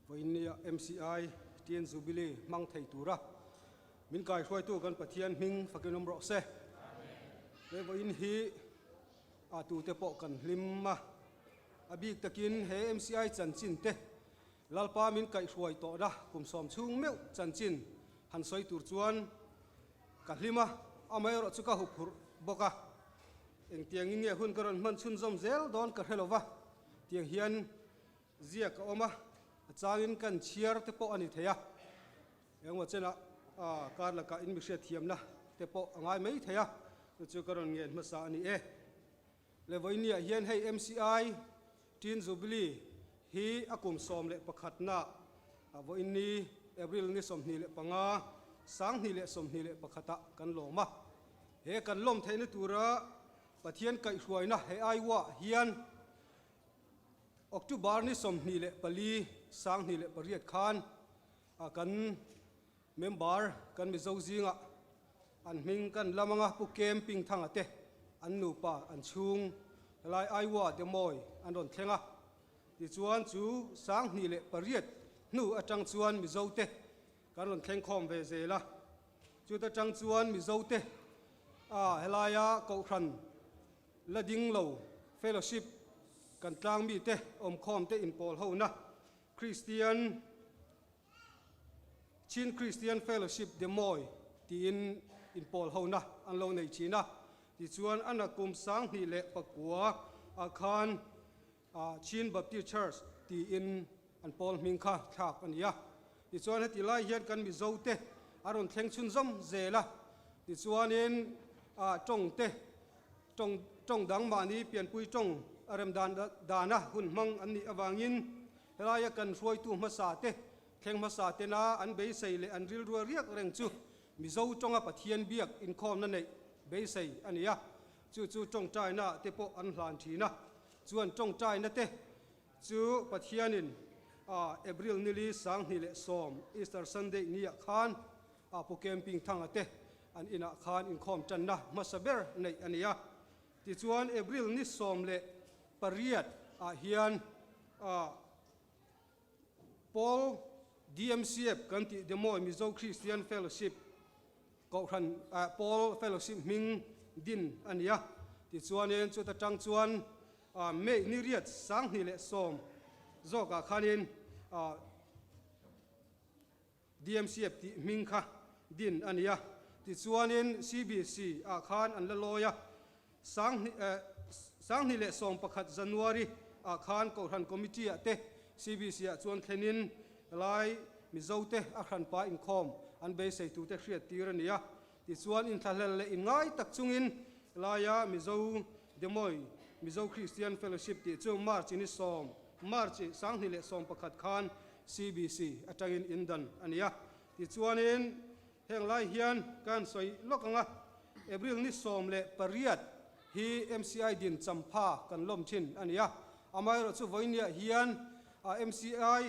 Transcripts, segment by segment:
Vawiinnia MCI TN Jubilee hmang thei tura min kaihruaitu kan Pathian hming fakin awm rawh se. He vawiin hi a tute pawh kan hlim a, a bik takin he MCI chanchin te Lalpa min kaihruai tawhna kum sawm chhung meuh chanchin han sawi tur chuan ka hlim a, amaherawh chu ka huphurh bawk a. Engtiangin nge hun ka rawn hman chhunzawm zel dawn ka hre lo va, tiang hian ziak a awm a, a changin kan chhiar te pawh a ni thei a, engemaw chenah kar lakah in mi hriatthiamna te pawh a ngai mai thei a, chu chu ka rawn ngen hmasa a ni e. Le vawinia hian hei MCI Teen Jubilee hi a kum 11 na vawiinni April ni 25, 2021 ah kan lawm a, he kan lawm theihna tura Pathian kaihhruaina he aiwah hian October ni 24, 2008 khan kan member kan Mizo zingah an hming kan lam anga Pu Camping Thanga te an nupa an chhung helai Iowa Des Moines an rawn thleng a. Tichuan chu 2008 hnu atang chuan Mizo te kan rawn thleng khawm ve zel a. Chuta tang chuan Mizo te helaia Kohhran la ding lo fellowship kan tlang mite awmkhawm te inpawl hona Kristian Chin Christian Fellowship Des Moines tiin inpawl hona an lo nei thin a. Tichuan a nakum 2009 ah khan Chin Baptist Church tiin an pawl hming kha thlak a ni a. Tichuan heti lai hian kan Mizo te a rawn thleng chhunzawm zel a. Tichuanin tawng te, tawng tawng dang mahni pianpui tawng a rem dan dana hun hmang an nih avangin helaia kan hruaitu hmasa te, thleng hmasa tena an beisei leh an rilrua riak reng chu Mizo tawnga Pathian biak inkhawmna neih beisei a ni a. Chu chu tawngtaina te pawh an hlan thin a. Chuan tawngtaina te Chu Pathianin a April nili 2010 Easter Sunday niah khan a Pu Camping Thanga te an inah khan inkhawm tanna hmasa ber neih a ni a. Tichuan April ni 18 ah hian a Paul DMCF kan tih Des Moines Mizo Christian Fellowship Kohhran Paul Fellowship hming din a ni a. Tichuanin chuta tang chuan May ni riat 2010 zawkah khanin DMCF tih hming kha din a ni a. Tichuanin CBC ah khan an la lawi a, 2011 January ah khan Kohhran Committee ah te CBC ah chuan thlenin helai Mizo te a hranpa inkhawm an beisei tute hriat tir a ni a. Tichuan inthlahlel leh inngai tak chungin laia Mizo Des Moines Mizo Christian Fellowship tih chu March ni sawm, March 2011 khan CBC atangin indan a ni a. Tichuanin heng lai hian kan sawi lawk ang a, April ni 18 hi MCI din champha kan lawm thin a ni a. Amaherawhchu vawiiniah hian MCI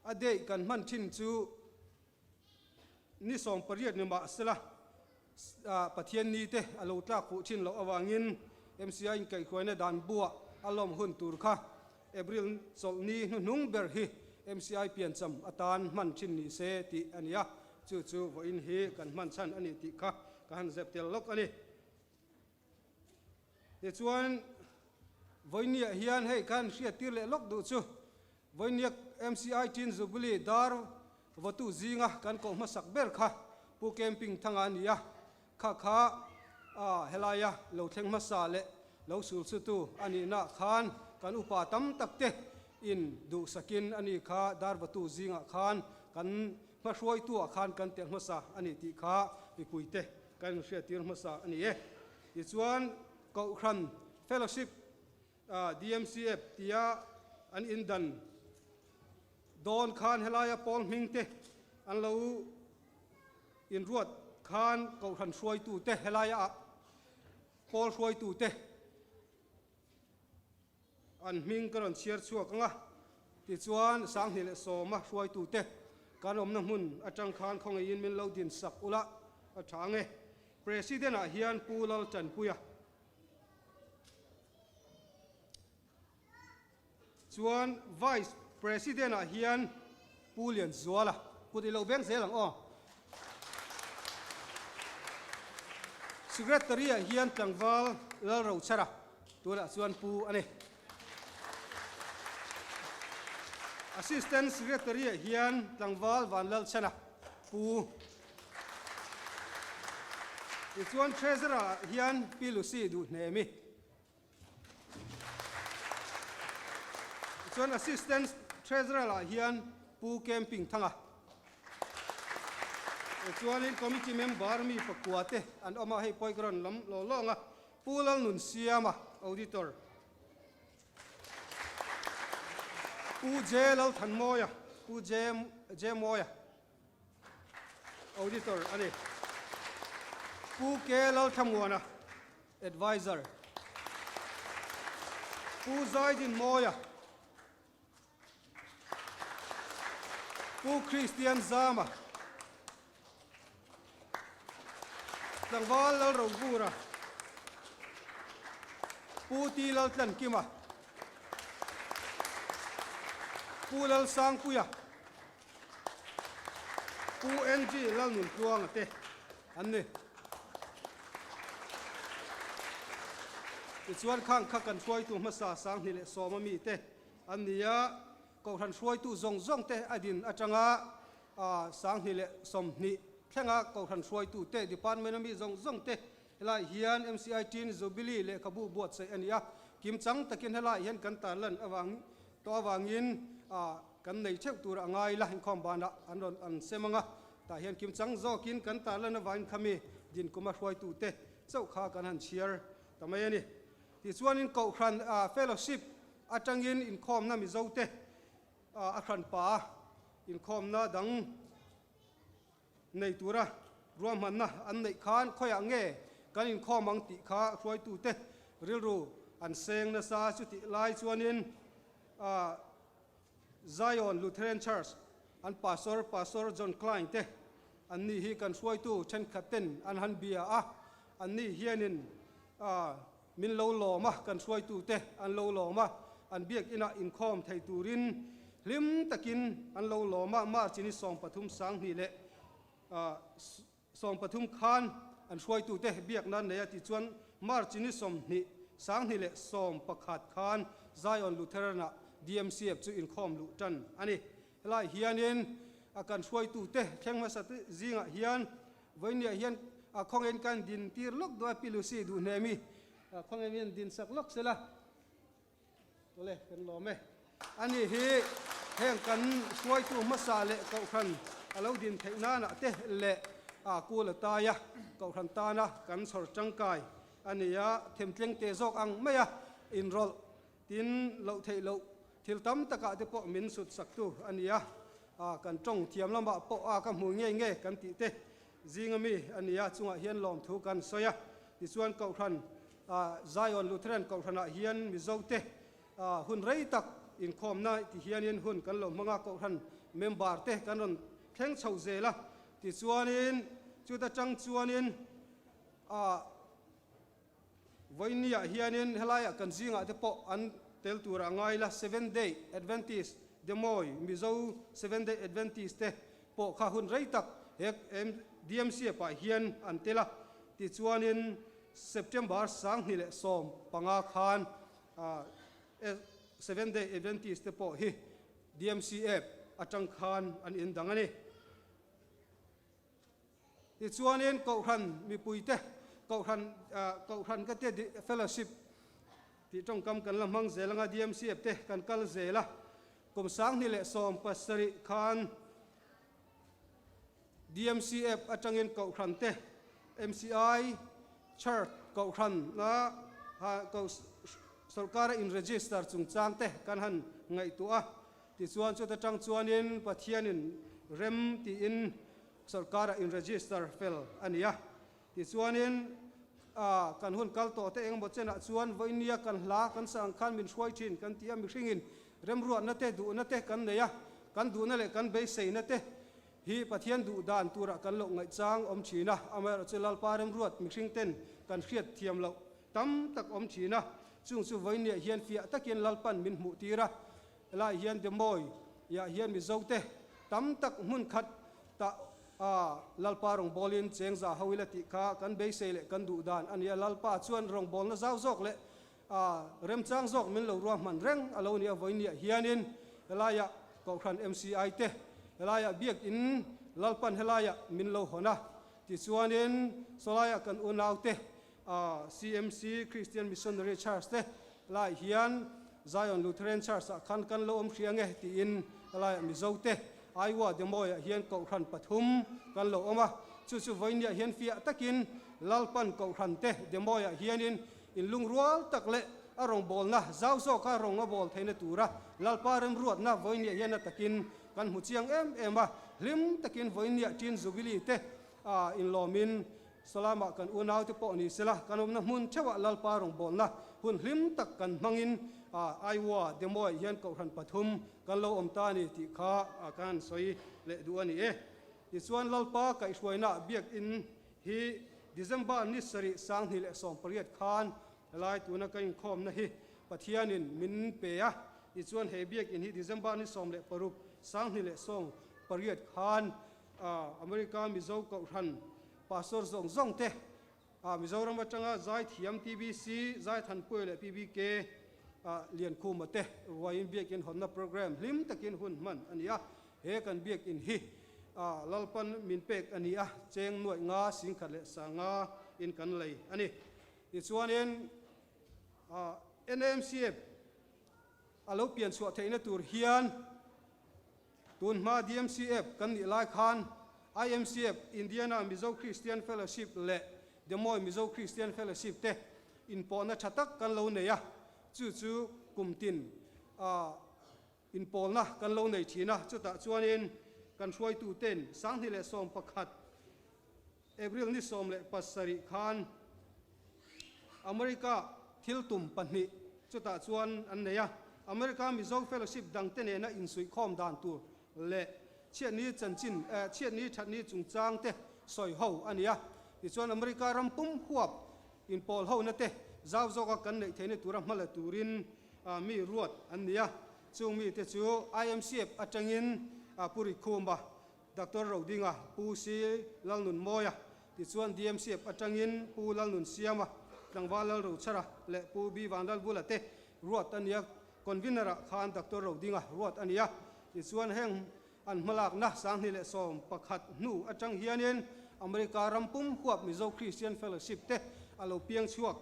a date kan hman thin chu Ni 18 ni mah sela, Pathian ni te a lo tlak fuh thin loh avangin MCI inkaihhruaina dan buah a lawm hun tur kha April chawlhni hnuhnung ber hi MCI piancham atan hman thin ni se tih a ni a, chu chu vawiin hi kan hman chhan a ni tih kha ka han zep tel lawk a ni. Tichuan, vawinia hian hei khan hriattir leh lawk duh chu vawinia MCI Chin Jubilee dar vawtu zinga kan koh hmasak ber kha Pu Camping Thanga a ni a, kha kha helaia lo thleng hmasa leh lo sulsutu a nihna khan kan upa tam tak te in duhsakin a ni kha dar vawtu zingah khan kan hmahruaituah khan kan telh hmasa a ni tih kha mipuite Kan inhriattir hmasa a ni e. Tichuan, Kohhran Fellowship DMCF tia an indan dawn khan helaia pawl hming te an lo inruat khan Kohhran hruaitute helaia pawl hruaitute An hming ka rawn chhiar chhuak ang a, tichuan 2010 a hruaitute kan awmna hmun atang khan khawngaihin min lo din sak ula a tha ang e. President ah hian Pu Lal Tanpuia chuan Vice. President ah hian Pu Lianzuala kut i lo beng zel ang aw. Secretary ah hian tlangval Lalrochhara tunah chuan Pu a ni. Assistant Secretary ah hian tlangval Vanlalchhana Pu. Tichuan Treasurer ah hian Pi Lucy Duhhnemi. Tichuan Assistant Treasurer ah hian Pu Camping Thanga. Tichuanin Committee Member mi pakua te an awm a, hei pawh hi ka rawn lam law lawng a, Pu Lalnunsiama, Auditor, Pu J Lalthanmawia, Pu J Mawia, Auditor a ni. Pu K Lalthlamuana, Adviser. Pu Zaidin Mawia, Pu Christian Zama, Tlangval Lalrovura, Pu T Laltlankima, Pu Lalsangpuia, Pu NG Lalnuntluanga te an ni. Tichuan khang kha kan hruaitu hmasa 2010 a mite an ni a, Kohhran hruaitu zawng zawng te a din atanga 2020 thlenga Kohhran hruaitu te department a mi zawng zawng te helai hian MCI Teen Jubilee lehkhabu buatsaih a ni a, kimchang takin helai hian kan tarlan avang tawh avangin Kan nei theuh tur a ngai la, inkhawm banah an rawn an sem ang a, tah hian kimchang zawkin kan tarlan avangin khami dinkuma hruaitute chauh kha kan han chhiar ta mai a ni. Tichuanin Kohhran Fellowship atangin inkhawmna Mizote a hranpa inkhawmna dang nei tura ruahmanna an neih khan khawiah nge kan inkhawm ang tih kha hruaitute rilru an seng nasa. Chutih lai chuanin Zion Lutheran Church an Pastor, Pastor John Klein te an ni hi kan hruaitu thenkhat ten an han bia a, an ni hianin min lo lawm a, kan hruaitu te an lo lawm a, an biakinah inkhawm thei turin hlim takin an lo lawm a, March ni 13 2013 khan an hruaitute biakna nei a tih chuan March ni 20 2011 khan Zion Lutheran-ah DMCF chu inkhawm luh tan a ni. Helai hianin a kan hruaitute thleng hmasa te zingah hian vawinia hian a khawngin kan din tir lawk duh a, Pi Lucy Duhnemi khawngin hian din sak lawk sela. Awle, kan lawm e. Ani hi heng kan hruaitu hmasa leh Kohhran a lo din theih nanah te leh a kul a tai a, Kohhran tana kan chhawr tangkai a ni a, themtleng te zawk ang maia inrawlh tin loh theih loh thil tam takah te pawh min sut saktu a ni a, kan tawng thiam lamah pawh a ka hmu ngei nge kan tih te zinga mi a ni a, chungah hian lawmthu kan sawi a, tichuan Kohhran Zion Lutheran Kohhranah hian Mizote hun rei tak inkhawmna ti hianin hun kan lo hmang a, Kohhran member te kan rawn thleng chho zel a, tichuanin chuta tang chuanin vawinia hianin helaiah kan zingah te pawh an tel tur a ngai la, Seventh Day Adventist Demawi Mizo Seventh Day Adventist te pawh kha hun rei tak he DMCF ah hian an tel a, tichuanin September 2015 khan Seventh Day Adventist te pawh hi DMCF atang khan an indang a ni. Tichuanin Kohhran mipuite Kohhran Kohhran ka tia Fellowship tih tawngkam kan la hmang zel anga DMCF te kan kal zel a, kum 2017 khan DMCF atangin Kohhran te MCI Church Kohhran a sorkara in register chungchang te kan han ngaihtuah a, tichuan chuta tang chuanin Pathianin rem tiin sorkara in register fel a ni a, tichuanin kan hun kal tawh te engemaw chenah chuan vawinia kan hla kan sa ang khan min hruai thin kan ti a, mihringin remruatna te duhna te kan nei a, kan duhna leh kan beiseina te Hi Pathian duh dan turah kan loh ngaihchang awm thin a, amaherawhchu Lalpa remruat mihring ten kan hriat thiam loh tam tak awm thin a, chung chu vawinia hian fiah takin Lalpan min hmuh tir a. Helaiah hian Des Moines-ah hian Mizote tam tak hmun khat tah a Lalpa rawngbawlin cheng za ho ila tih kha kan beisei leh kan duh dan a ni a. Lalpa chuan rawngbawlna zau zawk leh a remchang zawk min lo ruahman reng a lo ni a. Vawinia hianin helaiah Kohhran MCI te helaiah biakin Lalpan helaiah min lo hawn a. Tichuanin sawlaiah kan unaute CMC Christian Missionary Church te lai hian Zion Lutheran Church ah khan kan lo awm hria nge tiin helaiah Mizo te Iowa Des Moines ah hian Kohhran pathum kan lo awm a. Chu chu vawinia hian fiah takin Lalpan Kohhran te Des Moines ah hianin inlungrual tak leh a rawngbawlna zau zawka rawng a bawl theihna tura Lalpa remruatna vawinia hian a takin kan hmu chiang em em a. Hlim takin vawinia Teen Jubilee te inlawmin Salamah kan unaute pawh ni sela, kan awmna hmun theuhah Lalpa rawngbawlna hun hlim tak kan hmangin Iowa Des Moines hian kohhran pathum kan lo awm ta a ni tih kha kan han sawi leh duh a ni e. Tichuan Lalpa kaihhruaina biakinn hi December ni sarih 2018 khan helai tuna ka inkhawmna hi Pathianin min pe a, tichuan he biakinn hi December ni 16 2018 khan America Mizo Kohhran Pastor zawng zawng te, Mizoram atanga Zaithiam TBC, Zaithanpuia leh PBK Liankhuma te ruaiin biakinn hawnna program hlim takin hun hman a ni a. He kan biakinn hi Lalpan min pek a ni a, cheng nuaih nga singkhat leh sanga in kan lei a ni. Tichuanin NAMCF a lo pian chhuah theihna tur hian Tun hma DMCF kan nih lai khan IMCF, Indiana Mizo Christian Fellowship leh Des Moines Mizo Christian Fellowship te inpawhna tha tak kan lo nei a, chu chu kum tin inpawlna kan lo nei thin a, chutah chuanin kan hruaituten 2011 April ni 17 khan America thil tum pahnih chutah chuan an nei a, America Mizo Fellowship dangte nena insuihkhawm dan tur leh chhiatni chanchin chhiatni thatni chungchang te sawi ho a ni a. Tichuan America ram pum huap inpawl hona te zau zawka kan neih theihna tura hma la turin mi ruat an ni a, chung mite chu IMCF atangin Pu Rikhuma Doctor Rodinga, Pu Si Lalnunmawia, tichuan DMCF atangin Pu Lalnunsiama, Tlangval Lalrochhara leh Pu B Vanlalbula te ruat a nia. Convener-ah khan Doctor Rodinga ruat a nia. Tichuan heng an hmalakna 2011 hnu atang hianin America ram pum huap Mizo Christian Fellowship te a lo piang chhuak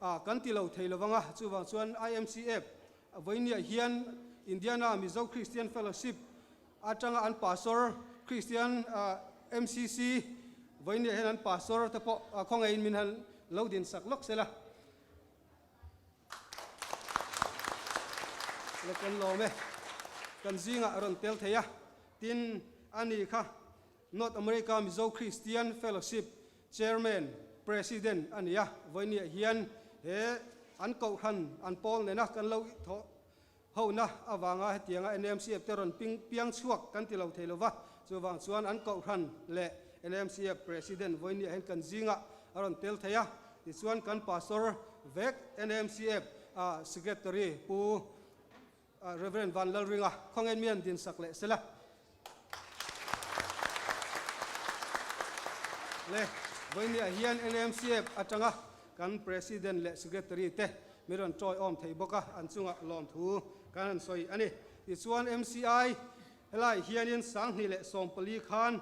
a, kan ti lo thei lovang a. Chuvang chuan IMCF vawinia hian Indiana Mizo Christian Fellowship Atanga an pastor Christian MCC vawinia hian an pastor te pawh khawngaihin min han lo din sak lawk sela. Le kan lawm e. Kan zingah a rawn tel thei a. Tin, ani kha North America Mizo Christian Fellowship Chairman, President a ni a. Vawinia hian he an kohhran an pawl nena kan lo thawh Hona avanga hetianga NMCF te rawn ping piang chhuak kan ti lo thei lova, chuvang chuan an kohhran leh NMCF President vawinia hian kan zingah a rawn tel thei a, tichuan kan Pastor vek NMCF Secretary Pu Rev. Vanlalringa khawngain mi an dinsak leh sela. Le, vawinia hian NMCF atanga kan President leh Secretary te mi rawn tawiawm thei bawk a, an chungah lawmthu kan han sawi a ni. Tichuan MCI helai hianin 2014 khan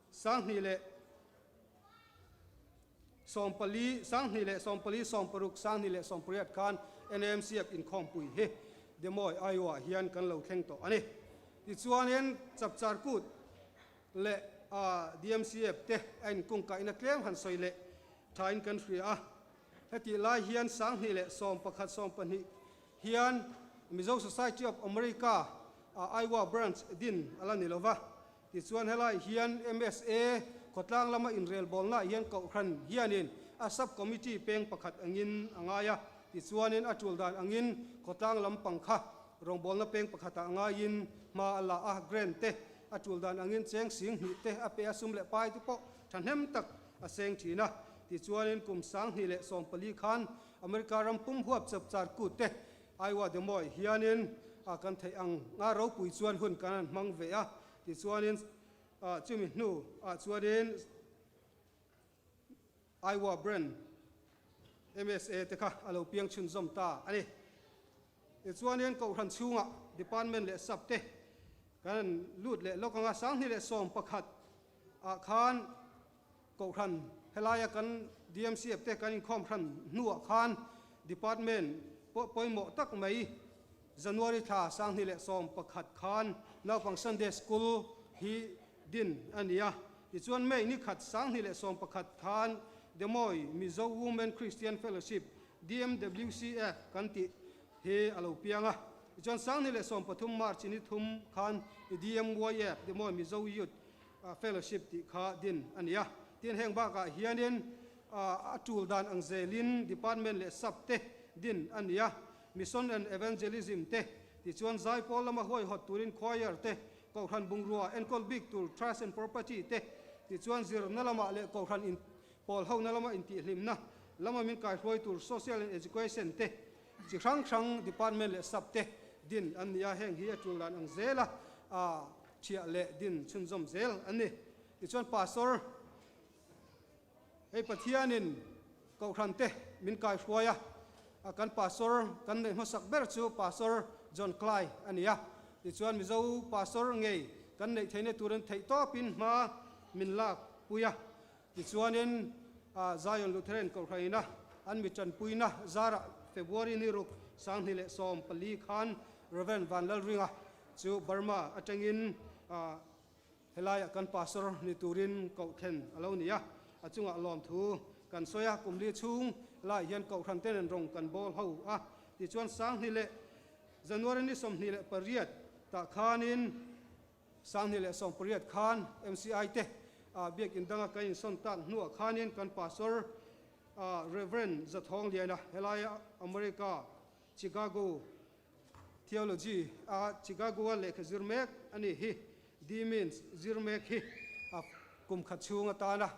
2014, 2014, 16, 2018 khan NMCF inkhawmpui hi Des Moines, Iowa hian kan lo thleng tawh a ni. Tichuanin Chapchar Kut leh DMCF te a inkungkaihna tlem han sawi leh thain kan hria a. Hetih lai hian 2011, 12 hian Mizo Society of America Iowa Branch din a la ni lo va. Tichuan helai hian MSA khawtlang lama inrelbawlnaah hian Kohhran hianin a Sub Committee peng pakhat angin a ngai a. Tichuanin a tul dan angin khawtlang lampang kha rawngbawlna peng pakhatah ngaiin hma a la a, grant te a tul dan angin cheng sing hnih te a pe a, sum leh pai te pawh thahnem tak a seng thin a. Tichuanin kum 2014 khan America ram pum huap chapchar kut te Iowa Des Moines hianin. kan theih ang nga ropui chuan hun kan han hmang ve a. Tichuanin chumi hnu ah chuanin Iowa Brand MSA te kha a lo piang chhunzawm ta a ni. Tichuanin Kohhran chhungah Department leh Sub te kan han lut leh lawk ang a, 2011 ah khan Kohhran helaia kan DMCF te kan inkhawm hran hnuah khan Department pawh pawimawh tak mai January thla 2011 khan Naupang Sunday School hi din a ni a. Tichuan May ni khat 2011 khan Des Moines Mizo Women Christian Fellowship, DMWCF, kan tih hi a lo piang a. Tichuan 2013 March ni thum khan DMYF, Des Moines Mizo Youth Fellowship tih kha din a ni a. Tin heng bakah hianin a tul dan ang zelin Department leh Sub te din a ni a. Mission and Evangelism te tichuan zaipawl lama huaihawt turin Choir te, Kohhran bungrua enkawl bik tur Trust and Property te tichuan zirna lamah leh Kohhran in pawl hona lama intihhlimna lama min kaihruai tur Social and Education te chi hrang hrang Department leh Sub te din an ni a. Heng hi a tul dan ang zela Thiah leh din chhunzawm zel an ni. Tichuan Pastor, hei Pathianin Kohhran te min kaihruai a, kan Pastor kan neih hmasak ber chu Pastor John Clay a ni a. Tichuan Mizo Pastor ngei kan neih theihna turin theihtawpin hma min lak pui a. Tichuanin Zion Lutheran Kohhranina an mi tanpuina zarah February ni ruk 2014 khan Rev. Vanlalringa chu Burma atangin helaiah kan pastor ni turin koh thlen a lo ni a, a chungah lawmthu kan sawi a, kum li chhung laiah hian kohhran ten an rawng kan bawl ho a. Tichuan sanghnih leh January ni 28 tah khanin 2018 khan MCI te biakinn danga kan insawn tak hnuah khanin kan pastor Rev. Zathawng Liana helaia America Chicago Theology a Chicago-a lehkha zir mek a nih hi. D means zir mek hi a kum khat chhung atana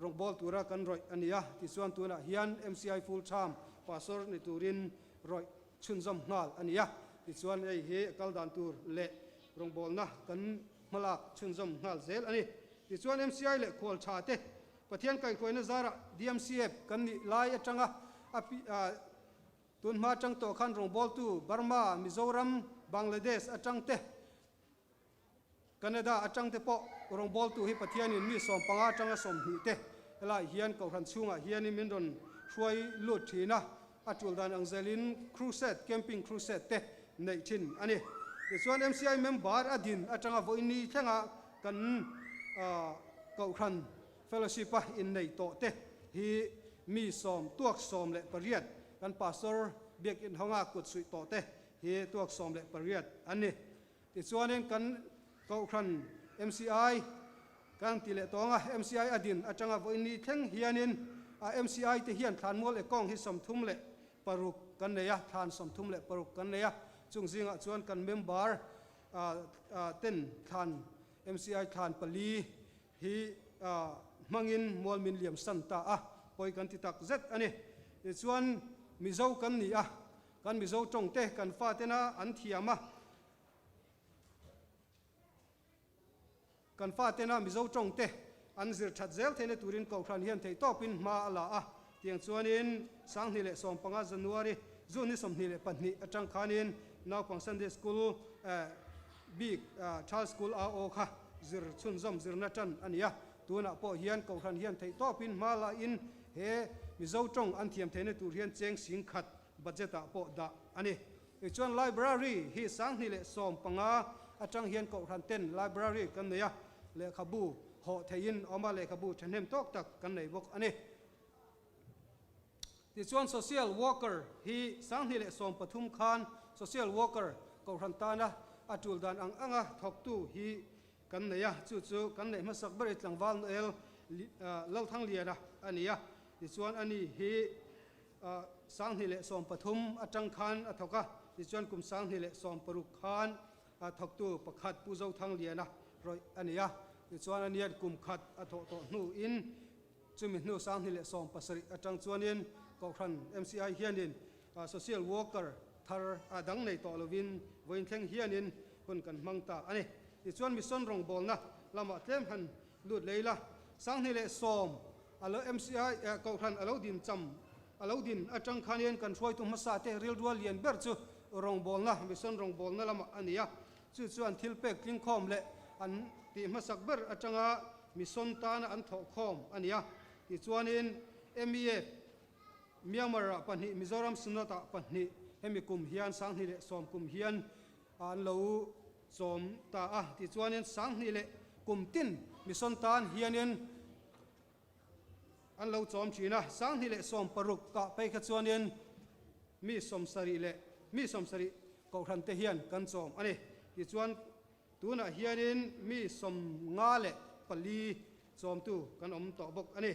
rawngbâwl tura kan rawih a ni a, tichuan tunah hian MCI full term pastor ni turin rawih chhunzawm nghal a ni a, tichuan hei hi kal dan tur leh rawngbâwlna kan hmalak chhunzawm nghal zel a ni. Tichuan MCI leh khual tha te Pathian kaihhruaina zarah DMCF kan nih lai atanga a Tun hma atang tawh khan rawngbawltu Burma, Mizoram, Bangladesh atang te, Canada atang te pawh rawngbawltu hi Pathianin mi 15 atanga 20 te helaiah hian Kohhran chhungah hianin min rawn hruai lut thin a, a tul dan ang zelin crusade, camping crusade te neih thin a ni. Tichuan MCI member a din atanga vawiin thlenga kan Kohhran Fellowship-a innei tawh te hi mi sawm tuak 18 kan Pastor Biakinn hawnga kut suih tawh te hi tuak 18 an ni. Tichuanin kan Kohhran MCI kan ti leh tawng a, MCI a din atanga vawiin ni thleng hianin a MCI te hian thlanmual ekawng hi 36 kan nei a, thlan 36 kan nei a, chung zingah chuan kan member ten thlan MCI thlan pali Hi hmangin mual min liam san ta a, pawi kan ti tak zet a ni. Tichuan Mizo kan ni a, kan Mizo tawng te kan fatena an thiam a, kan fatena Mizo tawng te an zir that zel theihna turin Kohhran hian theihtawpin hma a la a. Tiang chuanin 2015 January June ni 22 atang khanin naupang Sunday School bik Child School AO kha zir chhunzawm zirna tan a ni a. Tunah pawh hian Kohhran hian theihtawpin hma lahin he Mizo tawng an thiam theihna tur hian cheng sing khat budget ah pawh dah a ni. Tichuan Library hi 2015 atang hian Kohhran ten Library kan nei a, lehkhabu hawh theihin awm a, lehkhabu thahnem tawk tak kan nei bawk a ni. Tichuan Social Worker hi 2013 khan Social Worker Kohhran tana a tul dan ang anga thawktu hi kan nei a, chu chu kan neih hmasak ber i tlangval Noel Lalthangliana a ni a. Tichuan ani hi 2013 atang khan a thawk a, tichuan kum 2016 khan thawktu pakhat Pu Zothangliana rawih a ni a. Tichuan anian kum khat a thawh tawh hnuin Chumi hnu 2017 atang chuanin Kohhran MCI hianin Social Worker. thar a dang nei tawh lovin vawiin thleng hianin hun kan hmang ta a ni. Tichuan mission rawngbawlna lamah tlem han lut lei la, 2010 a lo MCI Kohhran a lo din cham a lo din atang khanin kan hruaitu hmasa te rilrual lian ber chu rawngbawlna, mission rawngbawlna lamah a ni a. Chu chuan thil pek tlingkhawm leh an tih hmasak ber atanga mission tana an thawhkhawm a ni a. Tichuanin MEF Myanmar-ah pahnih, Mizoram Synod-ah pahnih hemi kum hian 2010 kum hian an lo chawm ta a. Tichuanin 2000 leh kum tin mission tan hianin an lo chawm thin a. 2016 kah phei kha chuanin mi 70 leh mi 70 kohhran te hian kan chawm a ni. Tichuan tunah hianin mi 54 chawmtu kan awm tawh bawk a ni.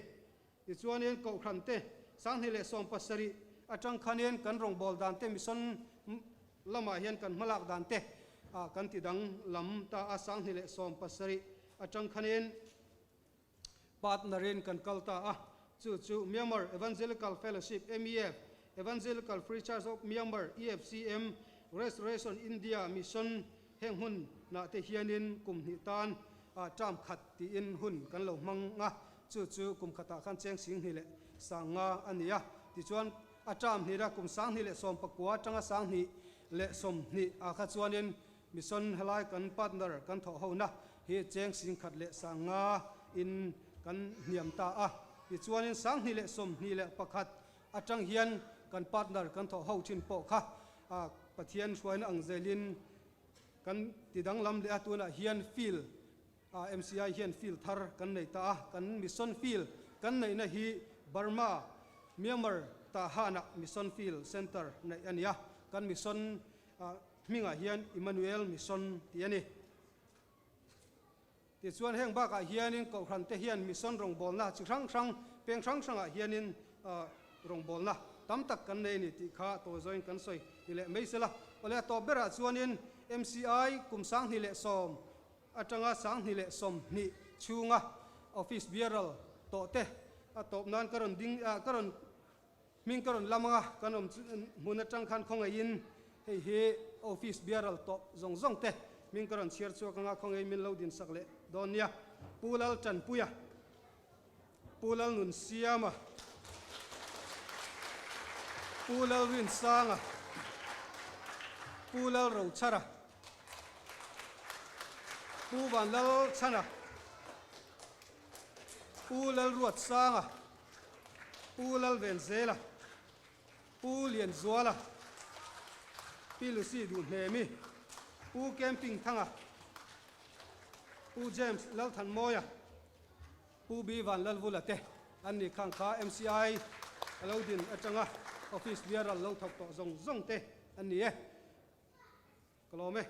Tichuanin Kohhran te 2017 atang khanin kan rawngbâwl dan te mission lamah hian kan hmalak dan te kan ti dang lam ta a, 2017 atang khanin partner in kan kal ta a, chu chu Myanmar Evangelical Fellowship, MEF, Evangelical Free Church of Myanmar, EFCM, Restoration India Mission heng hun nah te hianin kum hnih tan term khat tiin hun kan lo hmang a, chu chu kum khatah khan cheng 2500 a ni a. Tichuan a term hnih a kum 2019 atanga 2020 ah kha chuanin mission helai kan partner kan thawh ho na hi cheng 1500 in kan hniam ta a. Tichuanin 2021 atang hian kan partner kan thawh ho thin pawh kha Pathian hruaina ang zelin kan ti danglam leh a, tunah hian field MCI hian field thar kan nei ta a, kan mission field kan neihna hi Burma, Myanmar Tahan-ah mission field center neih a ni a, kan mission hmingah hian Emmanuel Mission tih a ni. Tichuan heng bakah hianin Kohhran te hian mission rawngbawlna chi hrang hrang, peng hrang hrangah hianin rawngbawlna tam tak kan nei a ni tih kha tawizawiin kan sawi ti leh mai sela. Awle a tawp berah chuanin MCI kum 2010 atanga 2020 chhunga office bearer tawh te a tawp nan ka rawn ding ka rawn Hming ka rawn lam anga kan awm hmun atang khan khawngaihin hei hi office biaral tawh zawng zawng te hming ka rawn chhiar chhuak anga khawngaihin min lo din sak leh dawn nia. Pu Lal Tanpuia, Pu Lal Nunsiama, Pu Lal Rinsanga, Pu Lal Rochhara, Pu Van Lal Chhana, Pu Lal Ruatsanga, Pu Lalvenzela, Pu Lianzuala, Pi Lucy Duhhnemi, Pu Camping Thanga, Pu James Lalthanmawia, Pu B Van Lalvula te an ni khang kha MCI a lo din atanga Office Bearer lo thawk tawh zawng zawng te an ni e. Ka lawm e.